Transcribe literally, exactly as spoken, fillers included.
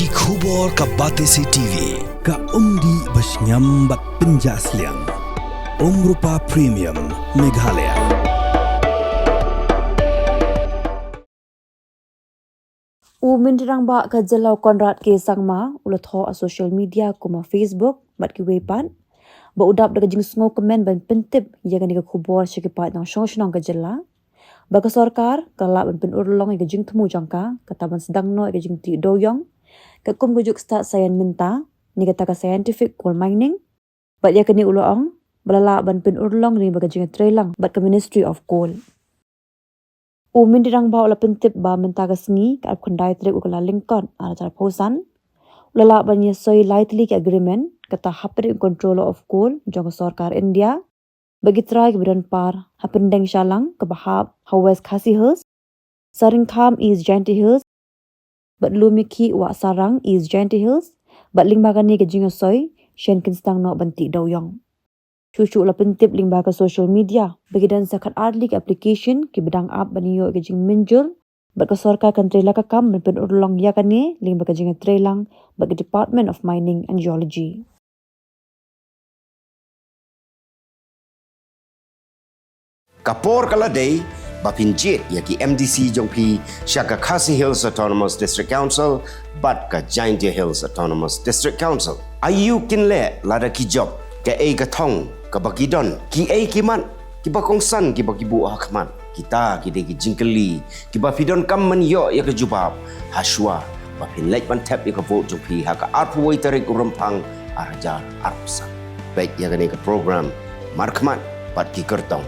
Ki khubor ka Batesi T V, ka umdih ba shngiam bad pynjah sliang. Umrupa Premium, Meghalaya. U Myntri Rangbah ka jylla u Conrad K Sangma u la thoh ha social media kum ha Facebook bad kiwei pat ba u dap da ka jingsngewkmen ban pyntip ïa kane ka khubor sha ki paid nongshong shnong ka jylla ba ka sorkar ka lah ban pynurlong ïa ka jingthmu jong ka, kata ban sdang noh ïa ka jingtih dewïong, ka kum ka juk stad sa ïa mynta, ne kata ka scientific coal mining. Bad ïa kane u la ong ba la lah ban pynurlong lyngba ka jingïatreilang bad ka Ministry of Coal. U Myntri Rangbah u la pyntip ba mynta ka sngi, ka arphew khyndai tarik u Kyllalyngkot arhajar arphew san, u la lah ban ïasoi lai tylli ki agreement, kata hapdeng u Controller of Coal jong ka sorkar India, bad ki trai kiba don par ha Pyndengjahlang kaba hap ha West Khasi Hills, Saringkham East Jaintia Hills, bad Lumikhih Wahsarang East Jaintia Hills, bad lyngba kane ka jingïasoi shen kin sdang noh ban tih dewïong. Shuh shuh u la pyntip lyngba ka social media ba ki don sa khatar tylli ki application kiba dang ap ban ïoh ïa ka jingmynjur, bad ka sorkar kan trei lakam ban pynurlong ïa kane lyngba ka jingïatreilang bad ka Department of Mining and Geology. Ka por ka la dei ba phin jied ïa ki M D C jong phi sha ka Khasi Hills Autonomous District Council bad ka Jaintia Hills Autonomous District Council. Aïu kin leh lada ki jop, kaei ka thong kaba ki don, kiei ki mat kiba kongsan kiba ki buh ha khmat? Kita ki dei ki jingkylli kiba phi donkam ban ïoh ïa ka jubab ha shuwa ba phin leit ban thep ïa ka vote jong phi ha ka arphew wei tarik u Rymphang arhajar arphew san. Peit ïa kane ka program markhmat bad ki kyrtong.